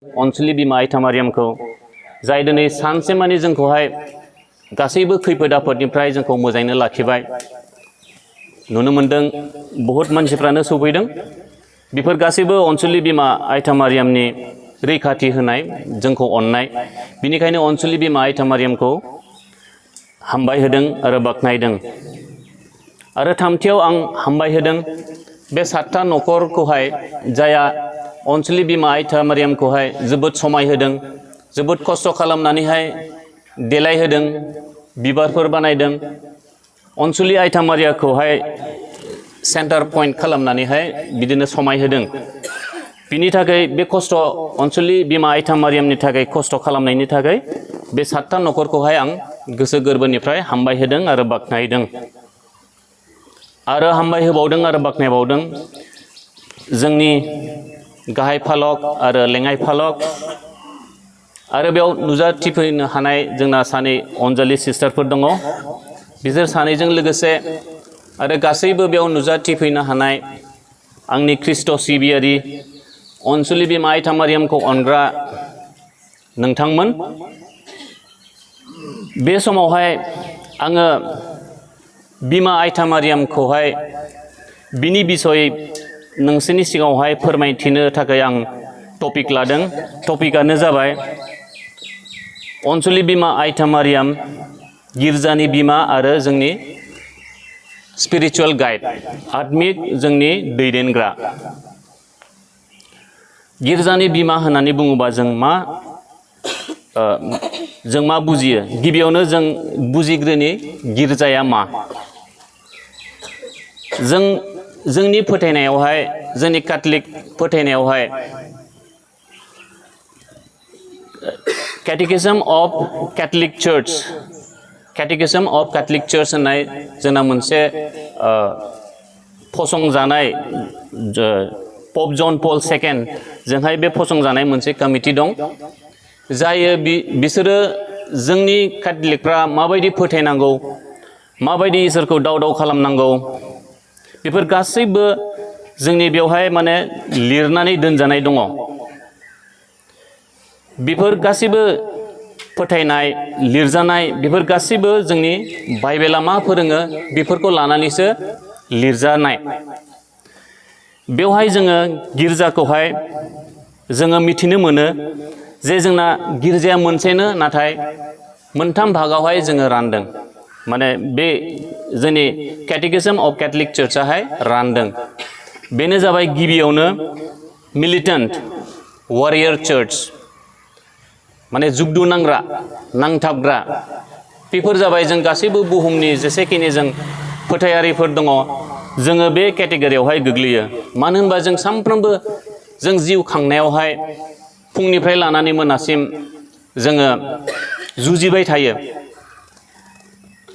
अनसुलि बिमा आइथा मारियामखौ जाय दिनै सानसे मानि जोंखौहाय गासैबो खैफोद आफोदनिफ्राय जोंखौ मोजाङैनो लाखिबाय। नुनो मोनदों बहुत मानसिफ्रानो सफैदों। बेफोर गासैबो अनसुलि बिमा आइथा मारियामनि रैखाथि होनाय, जोंखौ अननाय। बिनिखायनो अनसुलि बिमा आइथा मारियामखौ हामबाय होदों आरो बाख्नायदों। आरो थामथियाव आं हामबाय होदों बे 7था न'खरखौहाय जाया अनसुलि बिमा आइथा मारियामखौहाय जोबोद समाय होदों, जोबोद खस्थ' खालामनानैहाय देलाय होदों, बिबारफोर बानायदों। अनसुलि आइथा मारियाखौहाय सेन्टार पइन्ट खालामनानैहाय बिदिनो समाय होदों। बिनि थाखाय बे खस्थ' अनसुलि बिमा आइथा मारियामनि थाखाय खस्थ' खालामनायनि थाखाय बे 7था न'खरखौहाय आं गोसो गोरबोनिफ्राय हामबाय होदों आरो बाख्नायदों। आरो हामबाय होबावदों आरो बाख्नायबावदों जोंनि गाहाय फालक आरो लेङाइ फालक आरो बेयाव नुजाथिफैनो हानाय जोंना सानै अनजालि सिस्टारफोर दङ। बिसोर सानैजों लोगोसे आरो गासैबो बेयाव नुजाथिफैनो हानाय आंनि ख्रिस्ट' सिबियारि अनसुलि बिमा आइथा मारियामखौ अनग्रा नोंथांमोन। बे समावहाय आङो बिमा आइथा मारियामखौहाय बिनि बिसय नोंसोरनि सिगाङावहाय फोरमायथिनो थाखाय आं टपिक लादों। टपिकआनो जाबाय अनसुलि बिमा आइथा मारियाम गिर्जानि बिमा आरो जोंनि स्पिरिचुवेल गाइड, आत्मिक जोंनि दैदेनग्रा। गिर्जानि बिमा होननानै बुङोबा जों मा बुजियो? गिबियावनो जों बुजिग्रोनि गिर्जाया मा। जोंनि फोथायनायावहाय, जोंनि कैथलिक फोथायनायावहाय कैटेकिज्म ऑफ कैथलिक चर्च होननाय जोंना मोनसे फसंजानाय पप जन पल II जोंहाय बे फसंजानाय मोनसे कमिटि दं। जायो बिसोरो जोंनि कैथलिकफ्रा माबायदि फोथायनांगौ, माबायदि इसोरखौ दाव खालामनांगौ, बेफोर गासैबो जोंनि बेवहाय माने लिरनानै दोनजानाय दङ। बेफोर गासैबो फोथायनाय, लिरजानाय बेफोर गासैबो जोंनि बाइबेला मा फोरोङो बेफोरखौ लानानैसो लिरजानाय। बेवहाय जोङो गिर्जाखौहाय जोङो मिथिनो मोनो जे जोंना गिर्जाया मोनसेनो, नाथाय मोनथाम भागावहाय जोङो रानदों। माने बे जोंनि कैटेकिज्म ऑफ कैथलिक चर्चआहाय रानदों। बेनो जाबाय गिबियावनो मिलिटेंट वारियर चर्च, माने जुगदु नांग्रा, नांथाबग्रा। बेफोर जाबाय जों गासैबो बुहुमनि जेसेखिनि जों फोथायारिफोर दङ, जोङो बे केटेगरियावहाय गोग्लैयो। मानो होनबा जों सानफ्रोमबो जों जिउ खांनायावहाय फुंनिफ्राय लानानै मोनासिम जोङो जुजिबाय थायो।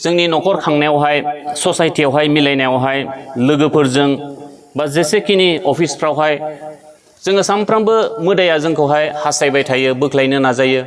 जोंनि न'खर खांनायावहाय, ससाइटियावहाय मिलायनायावहाय, लोगोफोरजों बा जेसेखिनि अफिसफ्रावहाय जोङो सानफ्रामबो मोदाया जोंखौहाय हास्थायबाय थायो, बोख्लायनो नाजायो।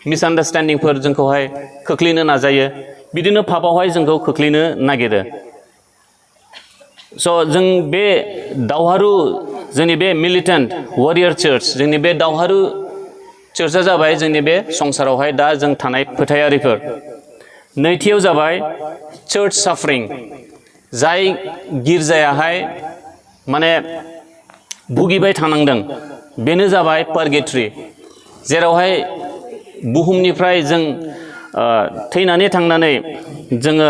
मिसआन्डारस्टेन्डिंफोर जोंखौहाय खोख्लैनो नाजायो। बिदिनो पापआवहाय जोंखौ खोख्लैनो नागिरो। जों बे दावहारु, जोंनि बे मिलिटेंट वारियर चर्च, जोंनि बे दावहारु चर्चआ जाबाय जोंनि बे संसारावहाय दा जों थानाय फोथायारिफोर। नैथियाव जाबाय चार्च साफरिं, जाय गिर्जायाहाय माने भुगिबाय थानांदों। बेनो जाबाय पार्गेटरि, जेरावहाय बुहुमनिफ्राय जों थैनानै थांनानै जोङो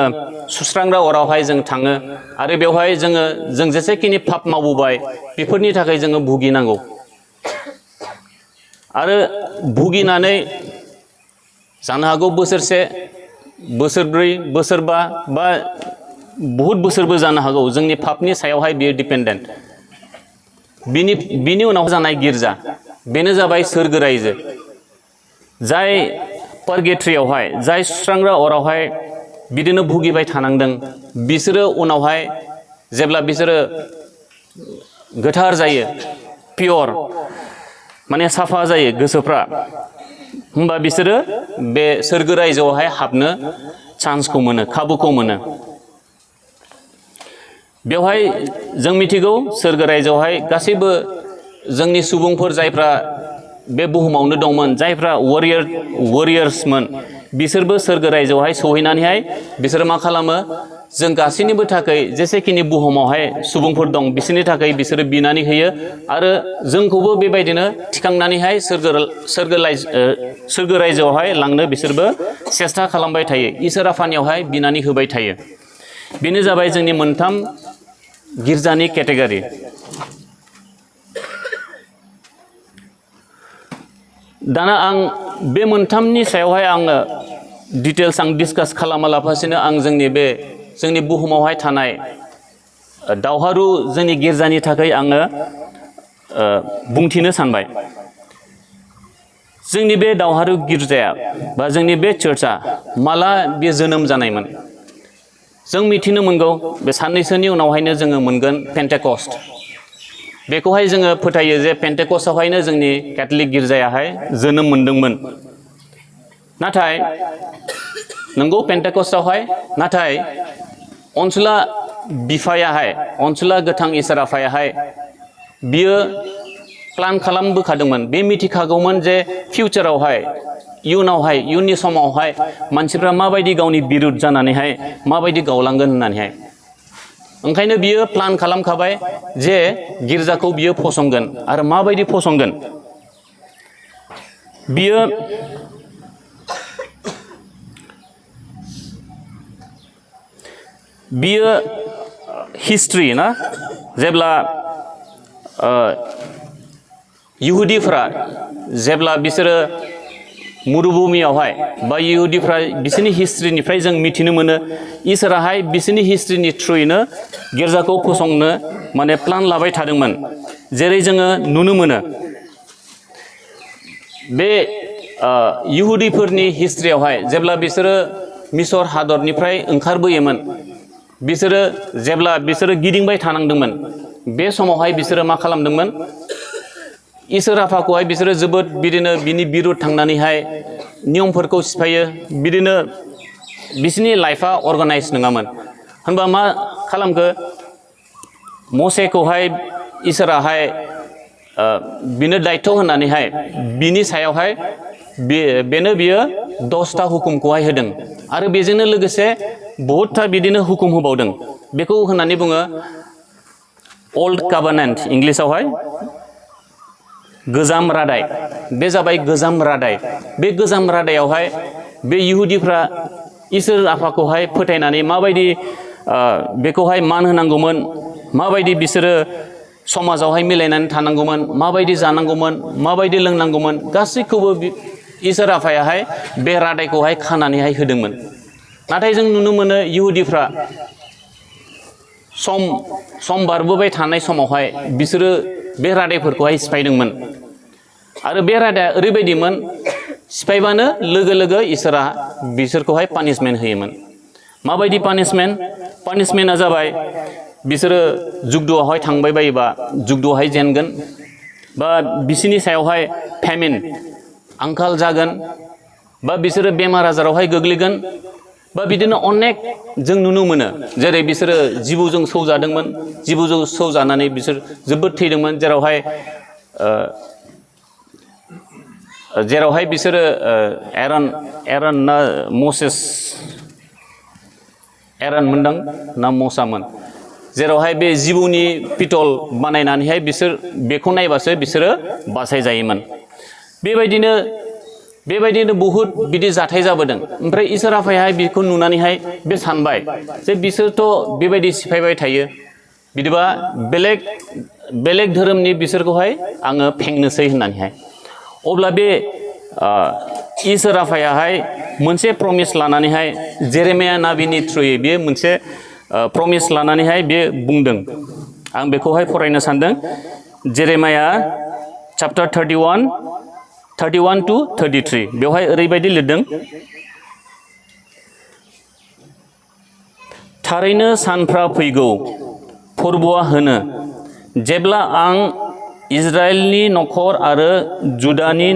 सुस्रांग्रा अरावहाय जों थाङो। आरो बेवहाय जों जेसेखिनि पाप मावबोबाय बेफोरनि थाखाय जोङो भुगिनांगौ। आरो भुगिनानै जानो हागौ बोसोरसे, बोसोरब्रै, बोसोरबा बा बहुद बोसोरबो जानो हागौ। जोंनि पापनि सायावहाय बियो डिपेन्डेन्ट। बिनि उनाव जानाय गिर्जा, बेनो जाबाय सोरगो रायजो। जाय पार्गेट्रियावहाय, जाय सुस्रांग्रा अरावहाय बिदिनो भुगिबाय थानांदों, बिसोरो उनावहाय जेब्ला बिसोरो गोथार जायो, पियर माने साफा जायो गोसोफ्रा, होमबा बिसोरो बे सोरगो रायजोआवहाय हाबनो चान्सखौ मोनो, खाबुखौ मोनो। बेवहाय जों मिथिगौ सोरगो रायजोआवहाय गासैबो जोंनि सुबुंफोर जायफ्रा बे बुहुमावनो दंमोन जायफ्रा वारियार्समोन बिसोरबो सोरगो रायजोआवहाय सहैनानैहाय बिसोर मा खालामो जों गासैनिबो थाखाय जेसेखिनि बुहुमावहाय सुबुंफोर दं बिसोरनि थाखाय बिसोरो बिनानै होयो आरो जोंखौबो बेबायदिनो थिखांनानैहाय सोरगो रायजोआवहाय लांनो बिसोरबो सेस्था खालामबाय थायो इसोर आफानियावहाय बिनानै होबाय थायो। बेनो जाबाय जोंनि मोनथाम गिर्जानि केटेगरि। दाना आं बे मोनथामनि सायावहाय आङो डिटेल्स आं डिसकास खालामालाफासिनो आं जोंनि बुहुमावहाय थानाय दावहारु जोंनि गिर्जानि थाखाय आङो बुंथिनो सानबाय। जोंनि बे दावहारु गिर्जाया बा जोंनि बे चार्चआ माला बे जोनोम जानायमोन? जों मिथिनो मोनगौ बे साननैसोनि उनावहायनो जोङो मोनगोन पेन्टेकस्ट। बेखौहाय जोङो फोथायो जे पेन्टेकस्टआवहायनो जोंनि केथलिक गिर्जायाहाय जोनोम मोनदोंमोन। नाथाय नंगौ पेन्टेकस्टआवहाय नाथाय अनसुला बिफायाहाय अनसुला गोथां इसोर आफायाहाय बियो प्लान खालामबोखादोंमोन। बे मिथिखागौमोन जे फिउचारावहाय इयुननि समावहाय मानसिफ्रा माबायदि गावनि बिरुद जानानैहाय माबायदि गावलांगोन होननानैहाय। ओंखायनो बियो प्लान खालामखाबाय जे गिर्जाखौ बियो फसंगोन आरो माबायदि फसंगोन। बियो हिस्ट्रि ना जेब्ला इहुदिफ्रा जेब्ला बिसोरो मुरुभूमियावहाय बा इहुदिफ्रा बिसोरनि हिस्ट्रिनिफ्राय जों मिथिनो मोनो इसोराहाय बिसोरनि हिस्ट्रिनि थ्रुयैनो गिर्जाखौ फसंनो माने प्लान लाबाय थादोंमोन। जेरै जोङो नुनो मोनो बे इहुदिफोरनि हिस्ट्रियावहाय जेब्ला बिसोरो मिसर हादरनिफ्राय ओंखारबोयोमोन जेब्ला बिसोरो गिदिंबाय थानांदोंमोन बे समावहाय बिसोरो मा खालामदोंमोन इसोर आफाखौहाय बिसोरो जोबोद बिदिनो बिनि बिरुद थांनानैहाय नियमफोरखौ सिफायो। बिदिनो बिसोरनि लाइफआ अर्गानाइज नङामोन। होनबा मा खालामखो मसेखौहाय इसोराहाय बिनो दायथ' होनानैहाय बिनि सायावहाय बियो 10टा हुकुमखौहाय होदों आरो बेजोंनो लोगोसे बहुतथा बिदिनो हुकुम होबावदों। बेखौ होननानै बुङो अल्ड काभानेन्ट इंलिसावहाय गोजाम रादाय। बे जाबाय गोजाम रादाय। बे गोजाम रादायावहाय बे इहुदिफ्रा इसोर आफाखौहाय फोथायनानै माबायदि बेखौहाय मान होनांगौमोन, माबायदि बिसोरो समाजावहाय मिलायनानै थानांगौमोन, माबायदि जानांगौमोन, माबायदि लोंनांगौमोन, गासैखौबो इसोर आफायाहाय बे रादायखौहाय खानानैहाय होदोंमोन। नाथाय जों नुनो मोनो इहुदिफ्रा सम बारबोबाय थानाय समावहाय बिसोरो बे रादायफोरखौहाय सिफायदोंमोन आरो बे रादाया ओरैबायदिमोन सिफायबानो लोगो लोगो इसोरा बिसोरखौहाय पानिशमेन्ट होयोमोन। माबायदि पानिशमेन्टआ जाबाय बिसोरो जुगदुआवहाय थांबाय बायोबा जुगदुआवहाय जेनगोन बा बिसोरनि सायावहाय फेमिन आंखाल जागोन बा बिसोरो बेमार आजारावहाय गोग्लैगोन बा बिदिनो अनेक जों नुनो मोनो। जेरै बिसोरो जिबौजों सौजादोंमोन, जिबौजों सौजानानै बिसोर जोबोद थैदोंमोन। जेरावहाय बिसोरो एरन ना मसेस एरन मोनदां ना मसामोन जेरावहाय बे जिबौनि पितल बानायनानैहाय बिसोर बेखौ नायबासो बिसोरो बासायजायोमोन। बेबायदिनो बहुद बिदि जाथाय जाबोदों। ओमफ्राय इसोर आफायाहाय बेखौ नुनानैहाय बे सानबाय जे बिसोरथ' बेबायदि सिफायबाय थायो, बिदिबा बेलेग धोरोमनि बिसोरखौहाय आङो फेंनोसै होननानैहाय। अब्ला बे इसोर आफायाहाय मोनसे प्रमिस लानानैहाय जेरेमिया नाबिनि थ्रुयै बे मोनसे प्रमिस लानानैहाय बे बुंदों। आं बेखौहाय फरायनो सानदों। जेरेमिया चैप्टार 31 to 33 बेवहाय ओरैबायदि लिरदों, थारैनो सानफ्रा फैगौ फोरबोआ होनो जेब्ला आं इजराइलनि नखर आरो जुदानि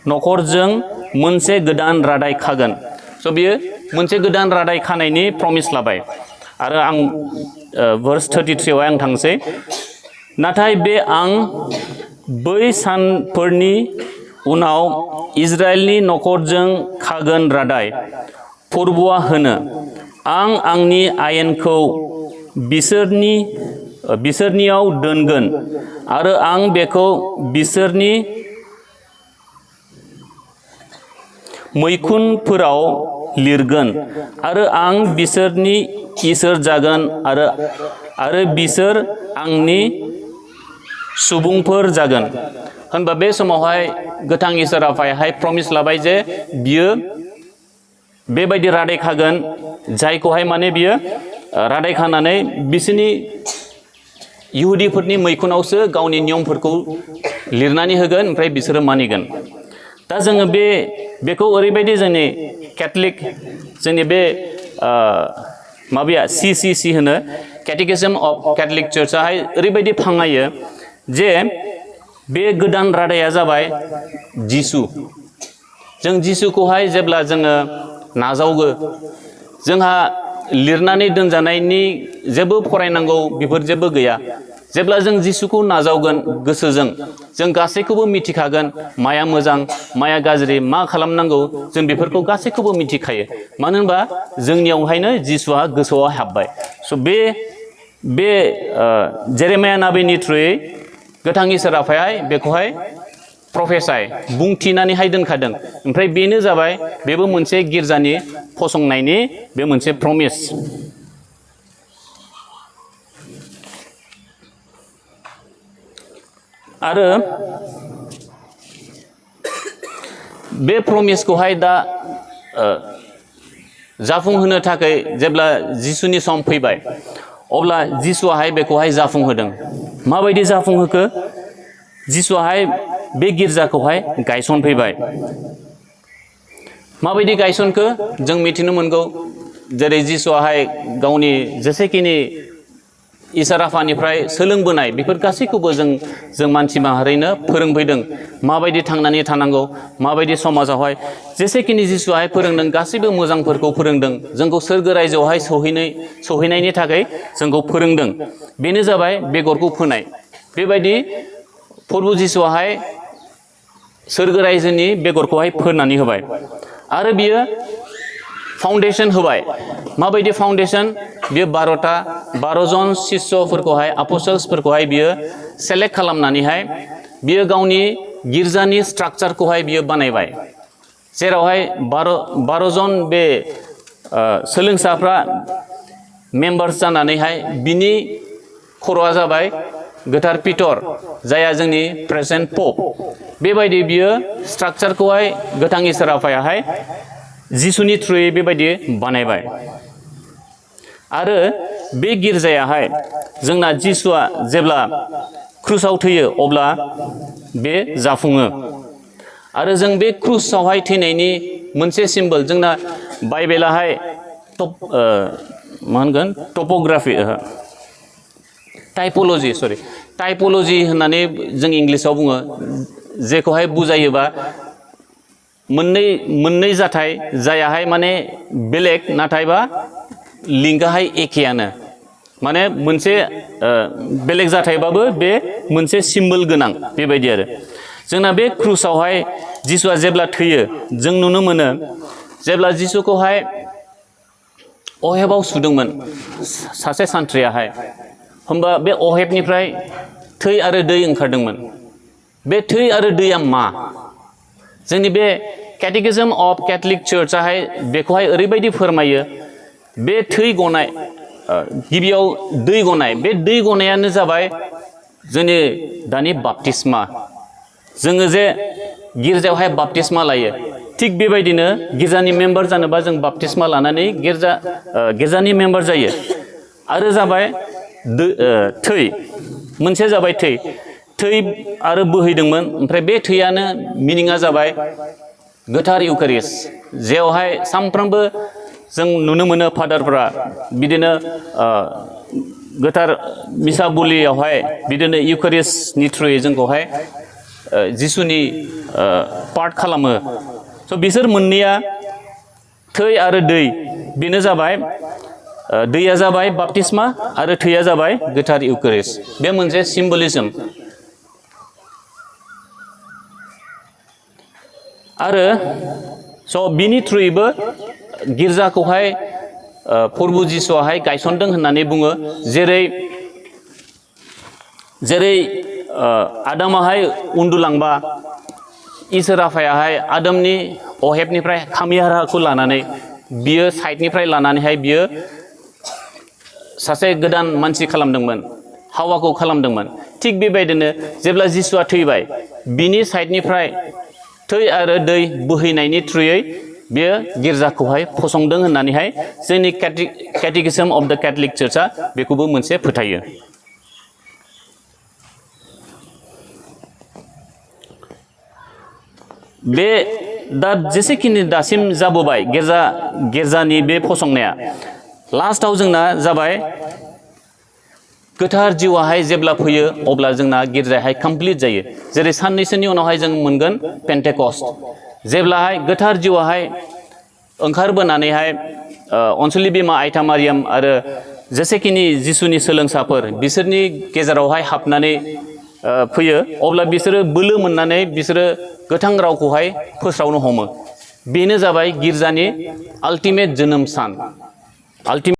नखरजों मोनसे गोदान रादाय खागोन। बियो मोनसे गोदान रादाय खानायनि प्रमिस लाबाय। आरो आं भार्स 33 आवहाय आं थांसै। नाथाय बे आं बै सानफोरनि उनाव इजराइलनि नखरजों खागोन रादाय फोरबोआ होनो आं आंनि आयेनखौ बिसोरनियाव दोनगोन आरो आं बेखौ बिसोरनि मैखुनफोराव लिरगोन आरो आं बिसोरनि इसोर जागोन आरो बिसोर आंनि सुबुंफोर जागोन। होनबा बे समावहाय गोथां इसोर आफायाहाय प्रमिस लाबाय जे बियो बेबायदि रादाय खागोन जायखौहाय माने बियो रादाय खानानै बिसोरनि इहुदिफोरनि मैखुनावसो गावनि नियमफोरखौ लिरनानै होगोन ओमफ्राय बिसोरो मानिगोन। दा जोङो बेखौ ओरैबायदि जोंनि केथलिक जोंनि बे माबाया CCC होनो केटेकिज्म अफ केथलिक चार्चआहाय ओरैबायदि फाङायो जे बे गोदान रादाया जाबाय जिसु। जों जिसुखौहाय जेब्ला जोङो नाजावगो जोंहा लिरनानै दोनजानायनि जेबो फरायनांगौ बेफोर जेबो गैया। जेब्ला जों जिसुखौ नाजावगोन गोसोजों जों गासैखौबो मिथिखागोन माया मोजां माया गाज्रि मा खालामनांगौ जों बेफोरखौ गासैखौबो मिथिखायो। मानो होनबा जोंनियावहायनो जिसुआ गोसोआव हाबबाय। स' बे जेरेमाया नाबिनि थ्रुयै गोथां इसोर आफाया बेखौहाय प्रफेसाय बुंथिनानैहाय दोनखादों। ओमफ्राय बेनो जाबाय बेबो मोनसे गिर्जानि फसंनायनि बे मोनसे प्रमिस। आरो बे प्रमिसखौहाय दा जाफुंहोनो थाखाय जेब्ला जिसुनि सम फैबाय अब्ला जिसुआहाय बेखौहाय जाफुंहोदों। माबायदि जाफुंहोखो? जिसुआहाय बे गिर्जाखौहाय गायसनफैबाय। माबायदि गायसनखो जों मिथिनो मोनगौ। जेरै जिसुआहाय गावनि जेसेखिनि इसोर आफानिफ्राय सोलोंबोनाय बेफोर गासैखौबो जों मानसि माहारिनो फोरोंफैदों। माबायदि थांनानै थानांगौ माबायदि समाजावहाय जेसेखिनि जिसुआहाय फोरोंदों गासैबो मोजांफोरखौ फोरोंदों। जोंखौ सोरगो रायजोआवहाय सौहैनायनि थाखाय जोंखौ फोरोंदों। बेनो जाबाय बेगरखौ फोनाय। बेबायदि प्रभु जिसुआहाय सोरगो रायजोनि बेगरखौहाय फोनानै होबाय आरो बियो फाउन्डेसन होबाय। माबायदि फाउन्डेसन? बियो 12 जन शिष्यफोरखौहाय आपोस्टल्सफोरखौहाय बियो सेलेक्ट खालामनानैहाय बियो गावनि गिर्जानि स्ट्राक्चारखौहाय बियो बानायबाय। जेरावहाय 12 जन बे सोलोंसाफ्रा मेम्बार्स जानानैहाय बिनि खर'आ जाबाय गोथार पिटर जायहा जोंनि प्रेजेन्ट पप। बेबायदि बियो स्ट्राक्चारखौहाय गोथां इसोर आफायाहाय जिसुनि थ्रुयै बेबायदि बानायबाय। आरो बे गिर्जायाहाय जोंना जिसुआ जेब्ला क्रुसाव थैयो अब्ला बे जाफुङो। आरो जों बे क्रुसावहाय थैनायनि मोनसे सिम्बल जोंना बाइबेलाहाय मा होनगोन टप'ग्राफि टाइप'ल'जि होननानै जों इंलिसाव बुङो। जेखौहाय बुजायोबा मोननै जाथाय जायाहाय माने बेलेग नाथायबा लिंगाहाय एखेयानो। माने मोनसे बेलेग जाथायबाबो बे मोनसे सिम्बल गोनां बेबायदि आरो। जोंना बे क्रुसावहाय जिसुआ जेब्ला थैयो जों नुनो मोनो जेब्ला जिसुखौहाय अहेबाव सुदोंमोन सासे सान्थ्रियाहाय होमबा बे अहेबनिफ्राय थै आरो दै ओंखारदोंमोन। बे थै आरो दैया मा? जोंनि बे केटेकिज्म अफ केथलिक चार्चआहाय बेखौहाय ओरैबायदि फोरमायो बे थै गनाय गिबियाव दै गनाय बे दै गनायानो जाबाय जोंनि दानि बाप्तिस्मा। जोङो जे गिर्जायावहाय बाप्तिस्मा लायो थिग बेबायदिनो गिर्जानि मेम्बार जानोबा जों बाप्तिस्मा लानानै गिर्जानि मेम्बार जायो। आरो जाबाय थै मोनसे जाबाय थै आरो बोहैदोंमोन। ओमफ्राय बे थैयानो मिनिङा जाबाय गोथार इउकारिस्ट जेरावहाय सानफ्रोमबो जों नुनो मोनो फादारफ्रा बिदिनो गोथार मिसा बुलियावहाय बिदिनो इउकारिस्टनि थ्रुयै जोंखौहाय जिसुनि पार्ट खालामो। स' बिसोर मोननैया थै आरो दै बेनो जाबाय दैया जाबाय बाप्तिस्मा आरो थैया जाबाय गोथार इउकारिस्ट। बे मोनसे सिम्बलिजम। आरो स' बिनि थ्रुयैबो गिर्जाखौहाय प्रभु जिसुआहाय गायसनदों होननानै बुङो जेरै आदामाहाय उन्दुलांबा इसोर आफायाहाय आदमनि अहेबनिफ्राय खामिहाराखौ लानानै बियो साइडनिफ्राय लानानैहाय बियो सासे गोदान मानसि खालामदोंमोन हावाखौ खालामदोंमोन थिग बेबायदिनो जेब्ला जिसुआ थैबाय बिनि साइडनिफ्राय थै आरो दै बोहैनायनि थ्रुयै बियो गिर्जाखौहाय फसंदों होननानैहाय जोंनि केटेकिजम अफ द कैथलिक चार्चआ बेखौबो मोनसे फोथायो। बे दा जेसेखिनि दासिम जाबोबाय गिर्जानि बे फसंनाया लास्टआव जोंना जाबाय गोथार जिउआहाय जेब्ला फैयो अब्ला जोंना गिर्जायाहाय कमप्लिट जायो जेरै साननैसोनि उनावहाय जों मोनगोन पेन्टेकस्ट जेब्लाहाय गोथार जिउआहाय ओंखारबोनानैहाय अनसुलि बिमा आइथा मारियाम आरो जेसेखिनि जिसुनि सोलोंसाफोर बिसोरनि गेजेरावहाय हाबनानै फैयो अब्ला बिसोरो बोलो मोननानै बिसोरो गोथां रावखौहाय फोस्रावनो हमो बेनो जाबाय गिर्जानि आल्टिमेट जोनोम सान